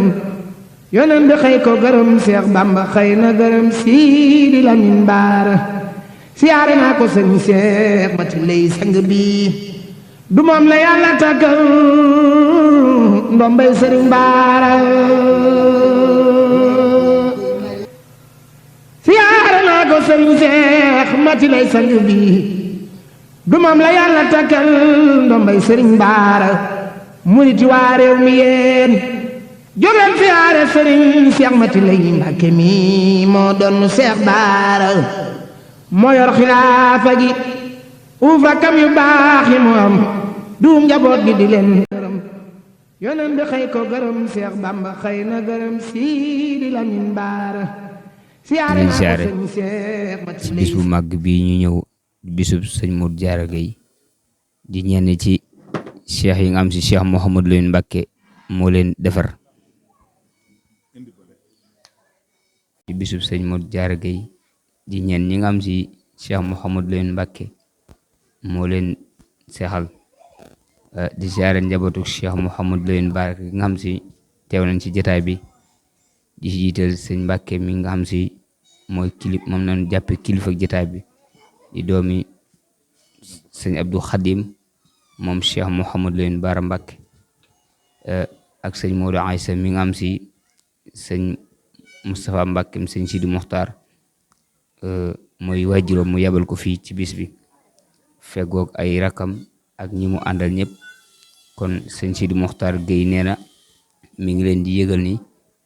ngërëm yonen bi xëy ko gërëm Seex Bamba xëy na gërëm Sidi Lamin Baara siyaare naa ko sëñ Seex Mati lay sang bi du moom la yàlla tàggal ndombay sëriñ Baara siyaare naa ko sëñ Seex Mati lay sang bi du moom la yàlla tàggal ndombay sëriñ Baara muriti waa réew mi yéen jógeen siyaare sëriñ Seex Mati lay Mbàkke mi moo doon Seex Baara moo yor xilaafa gi uuf rakkam yu baax yi mu am duum njaboot gi di leen gërëm yonen bi xëy ko gërëm Seex Bamba xëy na gërëm Sidi Lamin Baara siyaare naa ko sëñ Seex Mati lay bis bu màgg bii ñu ñëw bisub sëñ Modou Diarra Gueye di ñenn ci cheikh yi nga am si Cheikh Mouhamadou Lamine Mbacké moo leen defar ci bisub sëñ Modou Diarra Gueye di ñenn ñi nga am si Cheikh Mouhamadou Lamine Mbacké moo leen seexal di siyaare njabootu Cheikh Mouhamadou Lamine Mbacké nga xam si teew nañ ci jotaay bi di si jiital sëñ Mbacké mi nga xam si mooy moom nañ jàppe kilifa jotaay bi di doomi sëñ Abdou Khadim moom Cheikh Mouhamadou Lamine Bara Mbacké ak sëñ Modou Aïssa mi nga am si sëñ Moustapha Mbacké sëñ Sidi Mokhtar mooy waajuram mu yabal ko fii ci bis bi feggoog ay rakam ak ñi mu àndal ñëpp kon sëñ Sidi Mokhtar Gueye nee na mi ngi leen di yëgal ni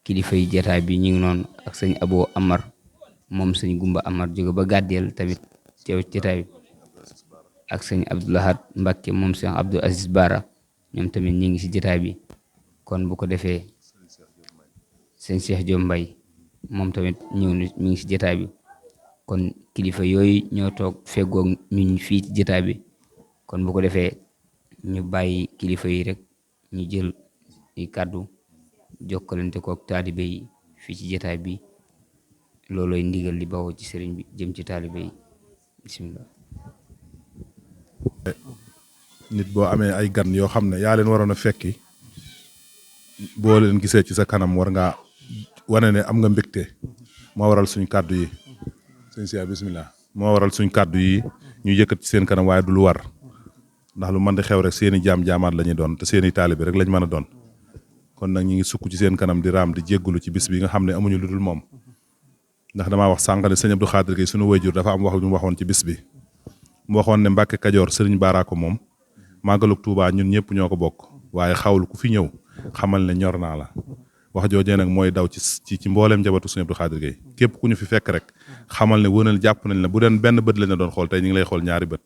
kilifa yi jataay bi ñu ngi noonu ak sëñ Abo Amar moom sëñ Gumba Amar jóge ba gàddeel tamit teew jataay bi ak sëñ Abdoulahad Mbacké moom sëñ Abdou Aziz Bara ñoom tamit ñi ngi ci jataay bi kon bu ko defee sëñ Cheikh Diop Mbaye moom tamit ñëw na mi ngi ci jataay bi kon kilifa yooyu ñoo toog feggoog ñun fii ci jataay bi kon bu ko defee ñu bàyyi kilifa yi rek ñu jël i kàddu jokkalante kook taalibe yi fii ci jataay bi loolooy ndigal li bawoo ci sëriñ bi jëm ci taalibe yi bismillah. nit boo amee ay gan yoo xam ne yaa leen waroon a fekki boo leen gisee ci sa kanam war ngaa wane ne am nga mbégte moo waral suñ kàddu yi sëñ Sia bismillah moo waral suñ kàddu yi ñu yëkkat ci seen kanam waaye du lu war ndax lu mën di xew rek seeni jaam-jaamaat la ñuy doon te seeni taalibe rek lañ mën a doon kon nag ñu ngi sukk ci seen kanam di raam di jéggulu ci bis bi nga xam ne amuñu lu dul moom ndax damaa wax sànq ne sëñ Abdou Khadir Gueye sunu wayjur dafa am wax lu mu waxoon ci bis bi mu waxoon ne Mbàkke Kajoor sëriñ Bara ko moom màggalug Tuubaa ñun ñëpp ñoo ko bokk waaye xawul ku fi ñëw xamal ne ñor naa la wax joojee nag mooy daw ci mbooleem njabootu sëñ Abdou Khadir Gueye képp ku ñu fi fekk rek xamal ne wënal jàpp nañ la bu den benn bët lañ la doon xool tey ñu ngi lay xool ñaari bët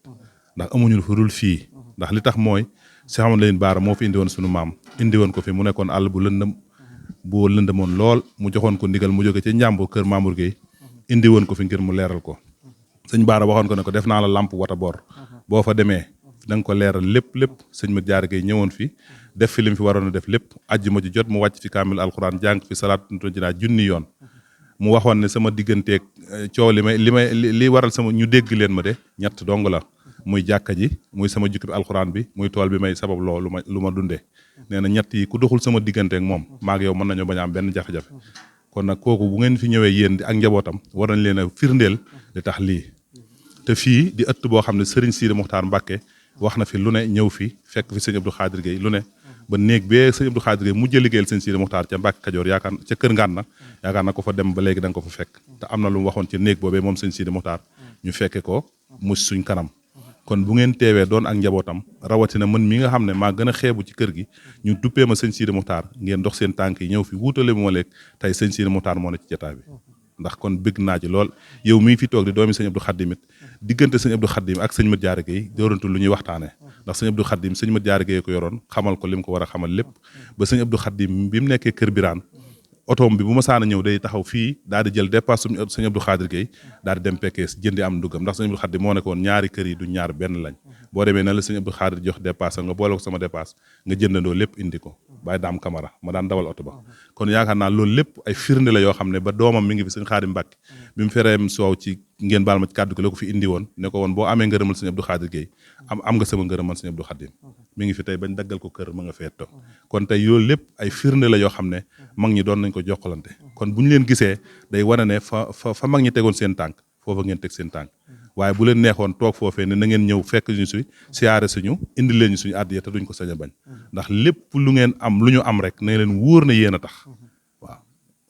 ndax amuñu lu fi dul fii ndax li tax mooy Cheikh Mouhamadou Lamine Bara moo fi indi woon sunu maam indi woon ko fi mu nekkoon àll bu lëndëmoon lool mu joxoon ko ndigal mu jóge ci njàmbur kër Mamour Gueye indi woon ko fi ngir mu leeral ko sëñ Bara waxoon ko ne ko def naa la lamp wata boor boo fa demee da nga ko leeral lépp sëñ Modou Diarra Gueye ñëwoon fi def fi lim fi waroon a def lépp àjjuma ji jot mu wàcc fi kaamil alxuraan jàng fi salaatu jinaa junni yoon mu waxoon ne sama digganteeg coow li waral sama ñu dégg leen ma de ñett dong la muy jàkka ji muy sama jukki bi alxuraan bi muy tool bi may sabab loo lu ma dundee nee na ñett yi ku doxul sama digganteeg moom maag yow mën nañoo bañ a am benn jafe-jafe kon nag kooku bu ngeen fi ñëwee yéen ak njabootam war nañ leen a firndeel li tax lii te fii di ëtt boo xam ne Serigne Sidi Mokhtar Mbacké wax na fi lu ne ñëw fi fekk fi sëñ Abdou Khadir Gueye lu ne ba néeg bee sëñ Abdou Khadir Gueye mujj liggéeyal sëñ Sidi Mokhtar ca Mbacké Kajoor yaakaar ca kër ngaan na yaakaar na ko fa dem ba léegi da nga ko fa fekk te am na lu mu waxoon ci néeg boobee moom sëñ Sidi Mokhtar ñu fekke ko mus suñ kanam kon bu ngeen teewee doon ak njabootam rawatina mën mi nga xam ne maa gën a xeebu ci kër gi ñu duppee ma sëñ Sidi Mokhtar ngeen dox seen tànk yi ñëw fi wuutale mu ma léeg tey sëñ Sidi Mokhtar moo ne ci jotaay bi ndax kon bëgg naa ci lool yow mii fi toog di doomi sëñ Abdou Khadim it diggante sëñ Abdou Khadim ak sëñ Modou Diarra Gueye doorantul lu ñuy waxtaane ndax sëñ Abdou Khadim sëñ Modou Diarra Gueye ko yoroon xamal ko lim ko war a xamal lépp ba sëñ Abdou Khadim bi mu nekkee kër Birane otoom bi bu ma saana ñëw day taxaw fii daal di jël dépasse sëñ Abdou Khadir Gueye daal di dem Pekes jëndi am ndugam ndax sëñ Abdou Khadim moo nekkoon ñaari kër yi du ñaar benn lañ boo demee na la sëñ Abdou Khadir jox dépasse nga boole ko sama dépasse nga jëndandoo lépp indi ko bàyyi daam Camara ma daan dawal oto ba kon yaakaar naa loolu lépp ay firnde la yoo xam ne ba doomam mi ngi fi sëñ Khadim Mbacké bi mu fereem soow ci ngeen baal ma ci kàddu gi la ko fi indi woon ne ko woon boo amee ngërëmal sëñ Abdou Khadir Gueye am nga sama ngërëmal sëñ Abdou Khadim mi ngi fi tey bañ daggal ko kër ma nga feetto kon tey yooyu lépp ay firnde la yoo xam ne mag ñi doon nañ ko jokkalante kon bu ñu leen gisee day wane ne fa mag ñi tegoon seen tànk foofa ngeen teg seen tànk waaye bu leen neexoon toog foofee ne na ngeen ñëw fekk ñu si siyaare suñu indi leen ñu suñu àddiya te duñ ko sañ a bañ ndax lépp lu ngeen am lu ñu am rek ne leen wóor na yéen a tax waaw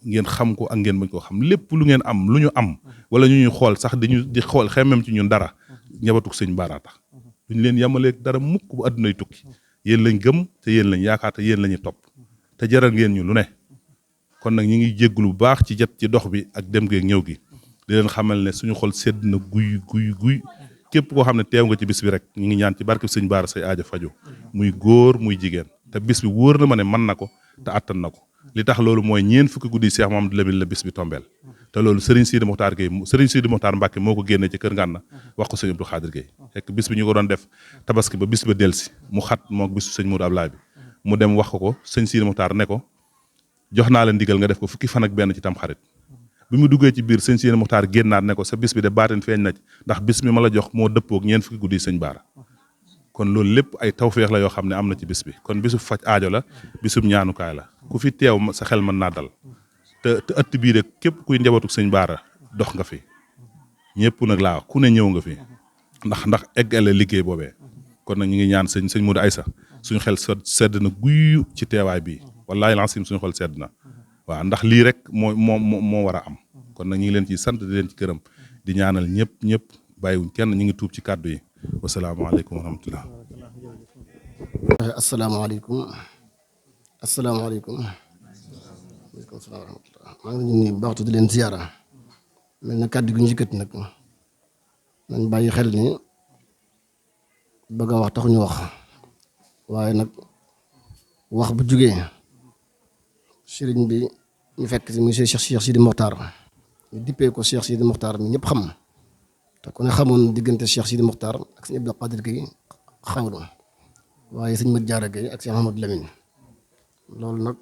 ngeen xam ko ak ngeen bañ koo xam lépp lu ngeen am lu ñu am wala ñu ñuy xool sax di xool xemmem ci ñun dara njabatuk sëñ Baara tax duñ leen yamaleeg dara mukk bu addunay tukki yéen lañ gëm te yéen lañ yaakaar te yéen lañu topp te jaral ngeen ñu lu ne kon nag ñi ngi jégglu bu baax ci jot ci dox bi ak dem geeg ñëw gi di leen xamal ne suñu xol sedd na guy képp koo xam ne teew nga ci bis bi rek ñu ngi ñaan ci barke sëñ Baara say aajo faju muy góor muy jigéen te bis bi wóor na ma ne mën na ko te attan na ko li tax loolu mooy ñeen fukki guddi Cheikh Mamadou Lamine la bis bi tombeel te loolu Serigne Sidi Mokhtar Mbacke moo ko génnee ci kër Ngànna wax ko sëñ Abdou Khadir Gueye fekk bis bi ñu ko doon def tabaski ba bis ba delsi mu xat mook bisu sëñ Modou Ablaye bi mu dem wax ko sëñ Sidi Mokhtar ne ko jox naa la ndigal nga def ko fukki fan ak benn ci tam xarit bi mu duggee ci biir sëñ Sidi Mokhtar génnaat ne ko sa bis bi de baatin feeñ na ci ndax bis mi ma la jox moo dëppoog ñeen fukki guddi sëñ Baara kon loolu lépp ay tawféex la yoo xam ne am na ci bis bi kon bisu faj aajo la bisub ñaanukaay la ku fi teew sa xel mën naa dal te ëtt bii de képp kuy njabootu sëñ Baara dox nga fi ñëpp nag laa ku ne ñëw nga fi ndax eggale liggéey boobee kon nag ñu ngi ñaan sëñ Modou Aïssa suñu xel sedd na guyu ci teewaay bi wallaahi lancim suñu xel sedd na waaw ndax lii rek moo war a am kon nag ñu ngi leen ciy sant di leen ci këram di ñaanal ñëpp bàyyiwuñ kenn ñu ngi tuub ci kàddu yi wasalaamaaleykum wa rahmatullah asalaamaaleykum waaleykum salaam wa rahmatullah maa ngi leen di nuyu bu baax di leen ziyaara mel na kàddu gi ñu yëkkati nag nañ bàyyi xel ni bëgg a wax taxuñu wax waaye nag wax bu jugee sëriñ bi ñu fekk si monsieur Cheikh Sidi Mokhtar ñu dippee ko Cheikh Sidi Mokhtar mi ñëpp xam te ku ne xamoon diggante Cheikh Sidi Mokhtar ak sëñ Abdou Khadir Gueye xawlu waaye sëñ Mat Jaara Gueye ak Cheikh Mahamadou Lamine loolu nag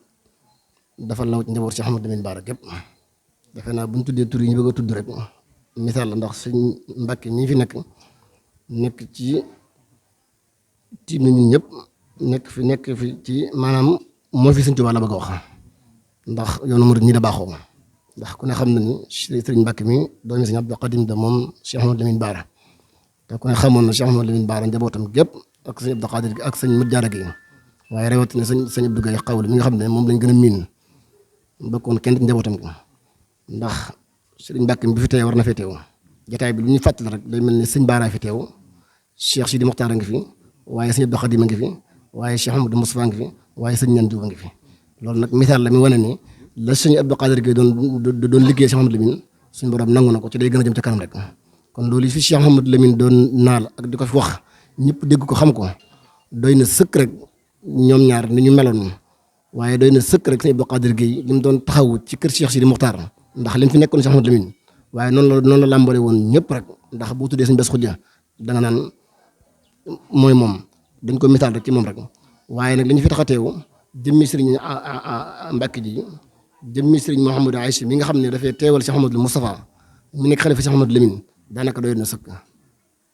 dafa law ci njaboot Cheikh Mahamadou Lamine Bara gépp defe naa bu ñu tuddee tur yi ñu bëgg a tudd rek misaal la ndax sëñ Mbàkke ñi fi nekk ci tiim na ñun ñëpp nekk fi ci maanaam moo fi sëñ Tuubaa la bëgg a wax ndax yoonu murid ñi da baaxoo ndax ku ne xam na ni sëriñ Mbàkke mi doomi sëñ Abdou Khadim da moom Cheikh Mahamadou Lamine Bara te ku ne xamoon na Cheikh Mahamadou Lamine Bara njabootam gépp ak sëñ Abdou Khadir ak sëñ Mat Jaara Gueye waaye rawatina sëñ Abdou Gueye xawli mi nga xam ne moom lañ gën a miin bokkoon kenn ci njabootam gi ndax sëriñ Mbàkke mi bi fi teew war na fee teew jotaay bi lu ñuy fàttali rek day mel ni sëñ Bara fi teew Cheikh Sidi Mokhtar a ngi fi waaye sëñ Abdou Khadim a ngi fi waaye Cheikh Amadou Moustapha a ngi fi waaye sëñ Ñaan Jóob a ngi fi loolu nag misaal la mi wane ni la sëñ Abdou Khadir Gueye doon liggéey Cheikh Mahamadou Lamine suñu borom nangu na ko ci day gën a jëm ca kanam rek kon loolu yi fi Cheikh Mahamadou Lamine doon naal ak di ko fi wax ñëpp dégg ko xam ko doy na sëkk rek ñoom ñaar ni ñu meloon waaye doy na sëkk rek sëñ Abdou Khadir Gueye li mu doon taxaw ci kër Cheikh Sidi Mokhtar ndax li mu fi nekkoon Cheikh Mahamadou Lamine waaye noonu la làmbale woon ñëpp rek ndax boo tuddee sëñ Bass Khoudia da nga naan mooy moom dañ ko misaal rek ci moom rek waaye nag li ñu fi tax a teew jëmmi sëriñ Mbàkke ji jëmmi sëriñ Mouhamadou Aïcha mi nga xam ne dafay teewal Cheikh Mahamadou Moustapha mu nekk xalifa Cheikh Mahamadou Lamine daanaka doy na sëkk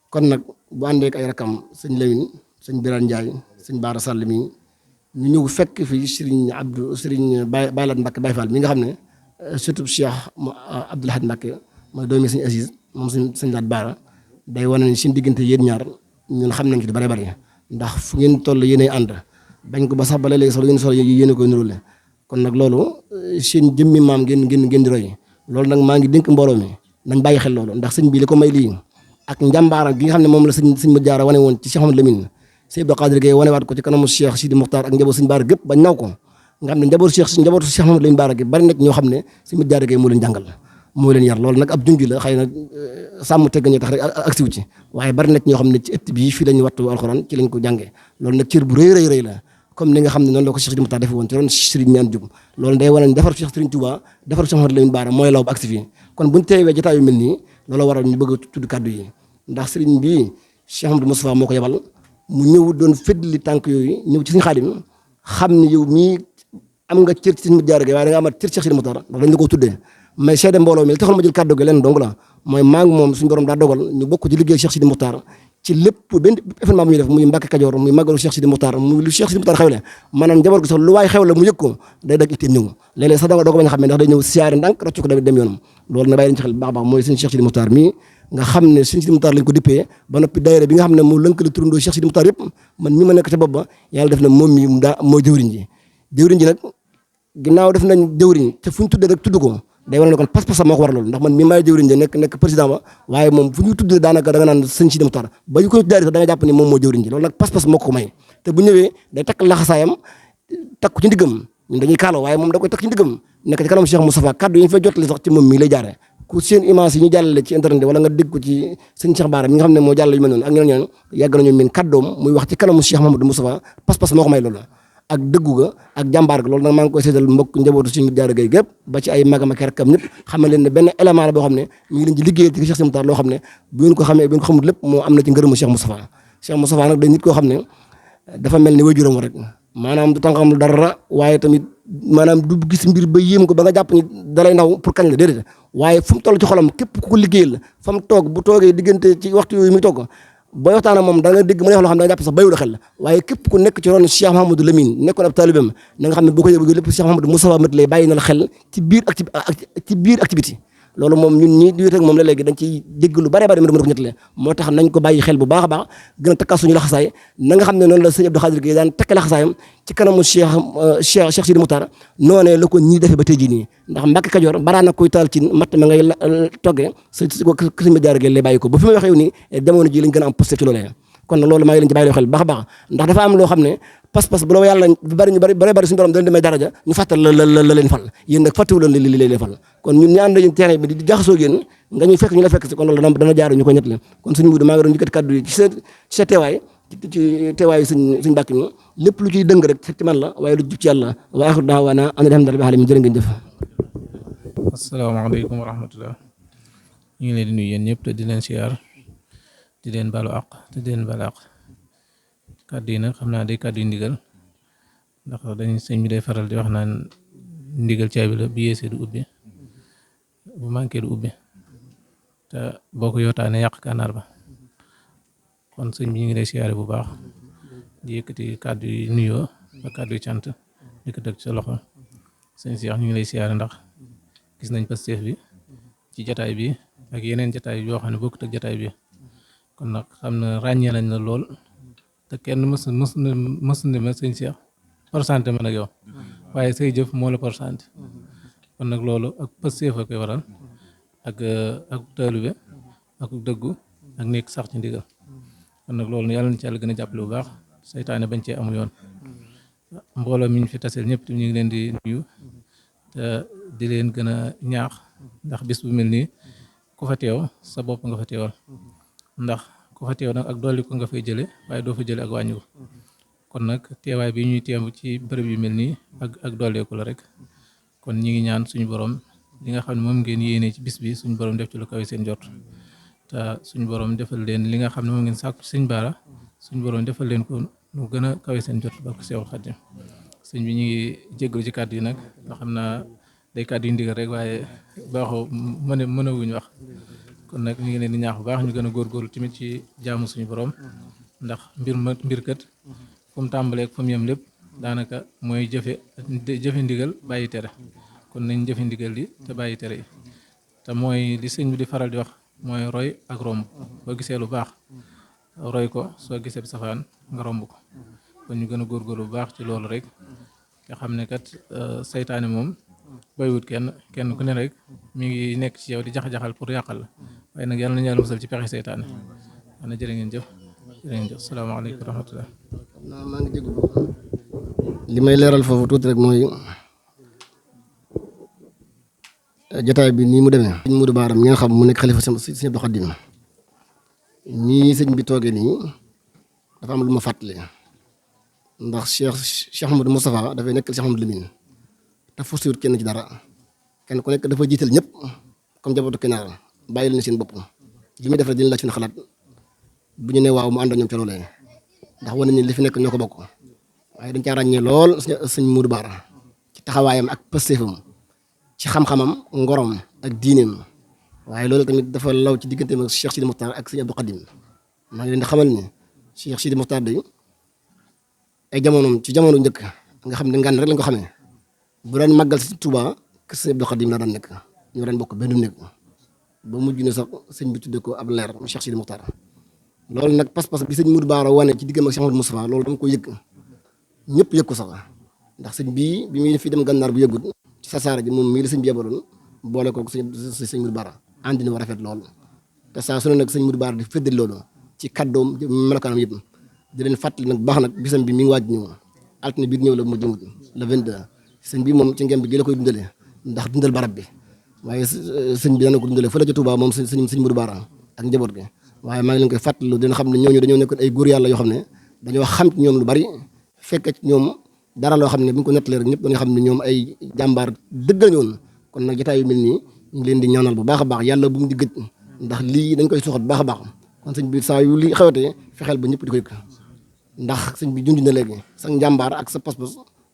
kon nag bu àndee ak ay rakam sëñ Lamine sëñ Birane Ndiaye sëñ Bara Sall mi ñu ñëw fekk fii sëriñ Baye Lat Mbacke Baye Fall mi nga xam ne surtout Cheikh Abdoul Ahad Mbacke mooy doomi sëñ Aziz moom sëñ Lat Bara day wane ni seen diggante yéen ñaar ñun xam nañ ci lu bari bari ndax fu ngeen toll yéenay ànd bañ ko ba sax ba léegi sax lu ngeen solo yéen a koy nurule kon nag loolu seen jëmmi maam ngeen di roy loolu nag maa ngi dénk mbooloo mi nañ bàyyi xel loolu ndax sëñ bi li ko may lii ak njàmbaaram gi nga xam ne moom la sëñ Mat Jaara wane woon ci Cheikh Mahamadou Lamine sëñ Abdou Khadir Gueye wane waat ko ci kanamu Cheikh Sidi Mokhtar ak njaboot sëñ Bara gépp bañ naw ko nga xam ne njabootu Cheikh Mahamadou Lamine Bara gi bari nag ñoo xam ne sëñ Mat Jaara Gueye moo leen jàngal moo leen yar loolu nag ab junj la xëy na sàmm tegg ñu tax rek ak siw ci waaye bari nag ñoo xam ne ci ëtt bii fii lañu wattu alxuraan ci lañ ko jàngee loolu nag cër bu rëy la comme ni nga xam ne noonu la ko Cheikh Sidi Mokhtar defe woon ci ron Serigne Ñaan Jóob loolu day wane ne defar Cheikh Serigne Touba defar Cheikh Mahamadou Lamine Bara mooy law ba agsi fii kon buñ teewee jotaay yu mel nii loolu waral ñu bëgg a tudd kàddu yi ndax Serigne bii Cheikh Amadou Moustapha moo ko yebal mu ñëw doon féddali tànk yooyu ñëw ci Serigne Khadim xam ni yow mii am nga cër ci Serigne Mat Jaara Gueye waaye da nga amat cër Cheikh Sidi Mokhtar ndax dañ la ko tuddee mais seede mbooloo mi li taxoon ma jël kàddu gi leen dong la mooy maa ngi moom suñu borom daa dogal ñu bokk ci liggéey Cheikh Sidi Moukhtar ci lépp benn événement bu ñuy def muy Mbàkke Kajoor muy màggalu Cheikh Sidi Moukhtar muy lu Cheikh Sidi Moukhtar xewle maanaam njaboot gi sax lu waay xewle mu yëg ko day dag itteem ñëw léeg-léeg sax doo ko bañ a xam ne ndax day ñëw siyaare ndànk rocc ko dem yoonam loolu na bàyyi nañ ci xel baax baax mooy sëñ Cheikh Sidi Moukhtar mii nga xam ne sëñ Sidi Moukhtar lañ ko dippee ba noppi daayira bi nga xam ne moo lënkale turandoo Cheikh Sidi Moukhtar yëpp man mi ma nekk ca bopp ba yàlla def na moom mi mooy jëwriñ ji nag ginnaaw def nañ jëwriñ te fu ñu tuddee rek tudd ko day waral ne kon pas-pas moo ko war loolu ndax man mi maay jëwriñ ji nekk président ba waaye moom fu ñu tuddee daanaka da nga naan sëñ Sidi Moukhtar ba ñu ko daari sax da nga jàpp ni moom moo jëwriñ ji loolu nag pas-pas moo ko may te bu ñëwee day takk laxasaayam takk ci ndiggam ñun dañuy kaaloo waaye moom da koy takk ci ndiggam nekk ci kanam Cheikh Moustapha kaddu yi ñu fay jotale sax ci moom mii lay jaaree ku seen image yi ñu jàllale ci internet wala nga dégg ko ci sëñ Cheikh Bara mi nga xam ne moo jàllale yu mel noonu ak ñeneen yàgg nañu min kaddoom muy wax ci kanamu Cheikh Mahamadou Moustapha pas-pas moo ko may loolu ak dëggu ga ak jàmbaar ga loolu nag maa ngi koy seetal mbokk njabootu suñu jaara gay gépp ba ci ay magam ak rakkam ñëpp xamal leen ne benn élément la boo xam ne mi ngi leen ci liggéeyal ci Cheikh Sidi Moukhtar loo xam ne bu ngeen ko xamee bu ngeen ko xamul lépp moo am na ci ngërëmu Cheikh Moustapha Cheikh Moustapha nag day nit koo xam ne dafa mel ni wajuram rek maanaam du tànqam dara waaye tamit maanaam du gis mbir ba yéem ko ba nga jàpp ni dalay ndaw pour kañ la déedéet waaye fu mu toll ci xolam képp ku ko liggéeyal la fa mu toog bu toogee diggante ci waxtu yooyu muy toog booy waxtaan ak moom da nga dégg mu ne wax loo xam ne da nga jàpp sax bayu la xel waaye képp ku nekk ci ron Cheikh Mahamadou Lamine nekkoon ab talibam na nga xam ne boo ko yëg lépp Cheikh Mahamadou Moustapha mat lay bàyyi na la xel ci biir activité loolu moom ñun ñi di wéet ak moom la léegi dañ ciy dégg lu bare bare mën ko ñettale moo tax nañ ko bàyyi xel bu baax a baax gën a takkaat suñu laxasaay na nga xam ne noonu la sëñ Abdou Khadir Gueye daan takke laxasaayam ci kanamu Cheikh Sidi Moukhtar noonee la ko ñii defee ba tey jii nii ndax Mbàkke Kajoor baraa na koy taal ci matt ma ngay toggee sëñ ma jaar Gueye lay bàyyi ko ba fi may waxee yow nii jamono ji lañ gën a am posté ci loolee kon nag loolu maa ngi leen ci bàyyi xel baax a baax ndax dafa am loo xam ne pas-pas bu la yàlla bari suñu borom dañ demee daraja ñu fàttal la leen fal yéen nag fàttewu leen li leen fal kon ñun ñu ànd terrain bi di jaxasoo yéen nga ñuy fekk ñu la fekk si kon loolu dana jaar ñu ko ñett leen kon suñu mudu maa ngi doon yëkkati kàddu yi ci sa teewaay ci teewaayu suñ bàkk mi lépp lu ciy dëng rek fekk ci man la waaye lu jub ci yàlla wa axiru daawaana an alhamdulillahi alamin jërë ngeen jëf asalaamaaleykum wa rahmatullah ñu ngi leen di nuyu yéen ñëpp te di leen siyaar di leen balu àq te di leen balu àq kàddu yi nag xam naa day kàddu yu ndigal ndax dañuy sëñ bi day faral di wax naan ndigal caabi la bi yeesee du ubbi bu manqué du ubbi te boo ko yootaane yàq kànnaar ba kon sëñ bi ñu ngi lay siyaare bu baax di yëkkati kàddu yu nuyoo ak kàddu yu cant di ko teg ci sa loxo sëñ Cheikh ñu ngi lay siyaare ndax gis nañ Pastef bi ci jataay bi ak yeneen jataay yoo xam ne bokkut ak jataay bi kon nag xam na ràññee lañ la lool te kenn mës na ma sëñ Cheikh pourcenté man ak yow waaye say jëf moo la pourcenté kon nag loolu ak Pastef a koy waral ak taalibe ak dëggu ak nekk sax ci ndigal kon nag loolu yàlla na ci yàlla gën a jàppale bu baax saytaane bañ cee amu yoon mbooloo mi ñu fi taseel ñëpp ñu ngi leen di nuyu te di leen gën a ñaax ndax bis bu mel nii ku fa teew sa bopp nga fa teewal ndax ku fa teew nag ak dolli ko nga fay jële waaye doo fa jële ak wàññi ko kon nag teewaay bi ñuy teew ci bërëb yu mel nii ak dolleeku la rek kon ñi ngi ñaan suñu borom li nga xam ne moom ngeen yéene ci bis bi suñu borom def ci lu kawe seen jot te suñu borom defal leen li nga xam ne moom ngeen sàkku sëñ Bara suñu borom defal leen ko lu gën a kawe seen jot barke Seexul Xaadim sëñ bi ñu ngi jéggalu ci kàddu yi nag nga xam naa day kàddu yu ndigal rek waaye baaxoo mën a wuñ wax kon nag ñu ngi leen di ñaax bu baax ñu gën a góorgóorlu tamit ci jaamu suñu borom ndax mbir kat fu mu tàmbalee fu mu yem lépp daanaka mooy jëfe ndigal bàyyi tere kon nañ jëfe ndigal li te bàyyi tere yi te mooy li sëñ bi di faral di wax mooy roy ak romb boo gisee lu baax roy ko soo gisee bi safaan nga romb ko kon ñu gën a góorgóorlu bu baax ci loolu rek nga xam ne kat saytaane moom baywut kenn ku ne rek mi ngi nekk ci yow di jax-jaxal pour yàqal la waaye nag yàlla nañu yàlla musal ci pexe saytaane ana jërë ngeen jëf salaamaaleykum wa rahmatullah maa ngi jégalu li may leeral foofu tuuti rek mooy jotaay bi nii mu demee. sëñ Modou Bara mi ngeen xam mu nekk xalifa sëñ Abdou Khadim nii sëñ bi toogee nii dafa am lu ma fàttali ndax Cheikh Mouhamadou Moustapha dafay nekk Cheikh Mouhamadou Lamine te forcéwut kenn ci dara kenn ku nekk dafa jiital ñëpp comme jabootu kenaar bàyyi leen seen bopp li muy def rek dina laaj seen xalaat bu ñu nee waaw mu ànd ak ñoom ca loolee ndax wane ni li fi nekk ñoo ko bokk waaye dañ caa ràññee lool sëñ Modou Bara ci taxawaayam ak pëstéefam ci xam-xamam ngorom ak diineem waaye loolu tamit dafa law ci digganteem ak Cheikh Sidi Mokhtar ak sëñ Abdou Khadim maa ngi leen di xamal ni Cheikh Sidi Mokhtar day ay jamonoom ci jamono njëkk nga xam ne ngan rek lañ ko xamee bu daan màggal si Touba kër sëñ Abdou Khadim la daan nekk ñoo daan bokk benn néeg ba mujj na sax sëñ bi tuddee ko ab leer mu Cheikh Sidi Mokhtar loolu nag pas-pas bi sëñ Modou Bara wane ci diggam ak Cheikh Amadou Moustapha loolu dama ko yëg ñëpp yëg ko sax ndax sëñ bii bi muy fi dem gànnaar bu yëgut ci sasaara ji moom mii la sëñ bi yebaloon boole ko sëñ Modou Bara ànd na war a rafet lool te saa su ne nag sëñ Modou Bara di féddali loolu ci kaddoom melokaanam yëpp di leen fàttali nag baax nag bisam bi mi ngi waaj ñëw altine biir ñëw la mu jëmut le 22 sëñ bi moom ci ngem bi gi la koy dundalee ndax dundal barab bi waaye sëñ bi dana ko dundalee fële ca Touba moom sëñ Modou Bara ak njaboot gi waaye maa ngi leen koy fàttali dina xam ne ñooñu dañoo nekkoon ay góor yàlla yoo xam ne dañoo xam ci ñoom lu bari fekk ci ñoom dara loo xam ne bu ñu ko nettalee rek ñëpp dañoo xam ne ñoom ay jàmbaar dëggal ñoon kon nag jotaay yu mel nii ñu ngi leen di ñaanal bu baax a baax yàlla bu mu di gëj ndax lii dañ koy soxat bu baax a baax kon sëñ bi saa yu lii xewatee fexeel ba ñëpp di ko yëg ndax sëñ bi junj na léegi sa njàmbaar ak sa pas-pas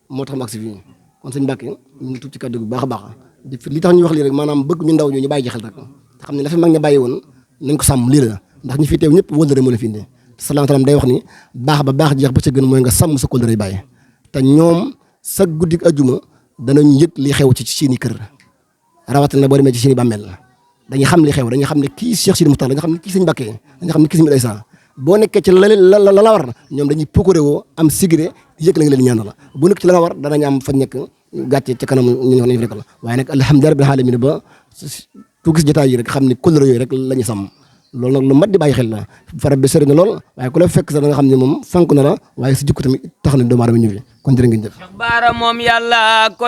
moo tax mu agsi fii kon sëñ Mbàkke ñu ngi tuub ci kàddu bu baax a baax li tax ñu wax lii rek maanaam bëgg ñu ndaw ñu bàyyi xel rek te xam ne la fi mag ña bàyyi woon nañ ko sàmm lii la ndax ñi fi teew ñëpp wëllëre moo la fi indi salaam salaam day wax ni baax ba baax jeex ba ca gën mooy nga sàmm sa kóllëre bàyyi te ñoom sa guddik ajuma danañ yëg li xew ci seeni kër rawatina boo demee ci seeni bàmmeel dañuy xam li xew dañuy xam ne kii Cheikh Sidi Mokhtar dañuy xam ne kii sëñ Mbàkke dañuy xam ne kii sëñ Aysa boo nekkee ci la war ñoom dañuy pukkare woo am sigiré yëg la nga leen ñaan la bu nekk ci la nga war danañ am fa nekk gàcce ca kanam ñu nañu fi nekkal waaye nag alhamdulilah rabbil alamin ba ku gis jotaay yi rek xam ne kóllëre yooyu rek la ñuy sàmm loolu nag lu mat di bàyyi xel la farab bi sori na lool waaye ku la fekk sax da nga xam ne moom fonk na la waaye si jikko tamit tax na doomu aadama ñëw fi kon jërë ngeen jëf Cheikh Bara moom yàlla ko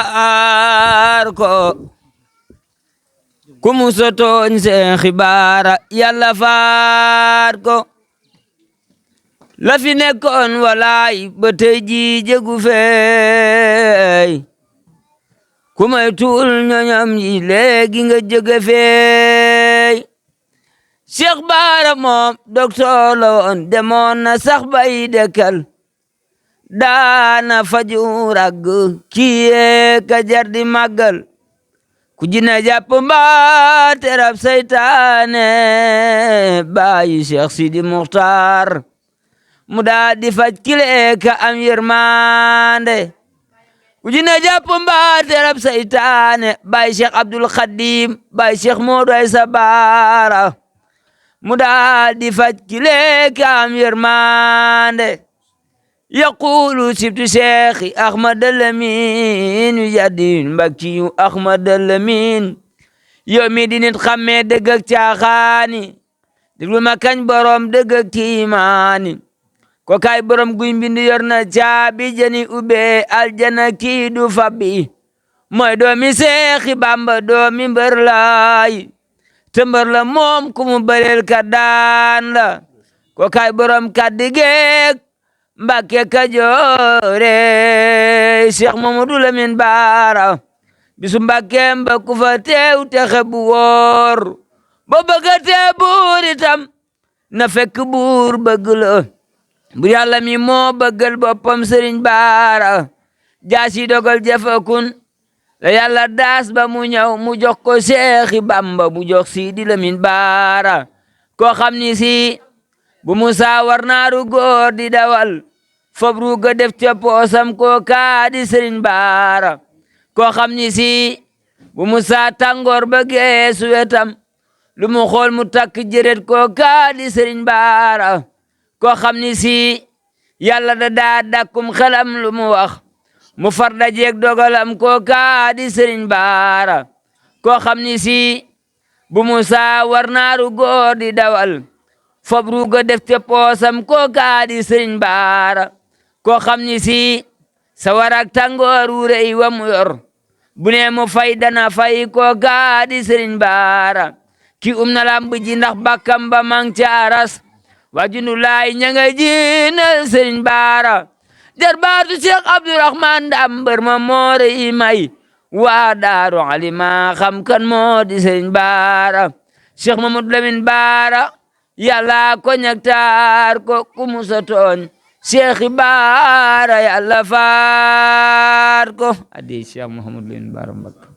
ñektaar ko ku mu sotooñ Seex Bara yàlla faat ko la fi nekkoon walaay ba tey ji jegu feey ku may tuul ñoñam yi léegi nga jege feey Cheikh Bara moom docteur la woon demoon na sax bay dekkal daana faju ragg kiyee ka jar di màggal ku jina jàpp mbaa terab saytaane bàyyi Cheikh Sidi Mokhtar mu daa di faj kile ka am yërmande ku jina jàpp mbaa terab saytaane bàyyi Cheikh Abdul Khadim bàyyi Cheikh Modou Aysa Bara mu daa di faj kile ka am yërmande yaqulu sibtu Cheikh Ahmad Lamin yadin mbakkiyu Ahmad Lamin yow mi di nit xammee dëgg ak caaxaani déglu ma kañ borom dëgg ak tiimaani ko kay borom guy mbind yor na caabi jani ube aljana kii du fabbi mooy doomi Seexi Bamba doomi mbër laay te mbër la moom ku mu bëreel ka daan la ko kay borom kaddi geek Mbàkke Kajoore Cheikh Mamadou Lamine Bara bisu Mbàkkeem ba ku fa teew te xebu woor ba bëgga tee buur itam na fekk buur bëgg la bu Yàlla mi moo bëggal boppam Sëriñ Bara jaasi dogal jafakun la Yàlla daas ba mu ñëw mu jox ko Seexi Bamba mu jox Sidi Lamine Bara koo xam ni si bu Musaa war naaru góor di dawal fabru ga def ca poosam koo kaadi Sëriñ Bara koo xam ni si bu Musaa tàngoor ba geesu wetam lu mu xool mu takk jëret koo kaadi Sëriñ Bara koo xam ni si Yàlla da daa dakkum xelam lu mu wax mu far dajeeg dogalam koo kaadi Sëriñ Bara koo xam ni si bu Musaa war naaru góor di dawal fabru ga def ca poosam koo kaadi Sëriñ Bara koo xam ni si sa warak tàngoor wu rëy wa mu yor bu ne mu fay dana fay koo kaadi Sëriñ Bara ki na lamb ji ndax bakkam ba mang ca aras wajunu laay ña nga jiinal Sëriñ Bara jarbaatu Cheikh Abdourahman Dambër ma moore yi may waa daaru alima xam kan moo di Sëriñ Bara Cheikh Mamadou Lamine Bara Yàlla ko ñaktaar ko ku musa tooñ Cheikh Bara Yàlla faat ko adi Cheikh Mamadou Lamine Bara Mbacké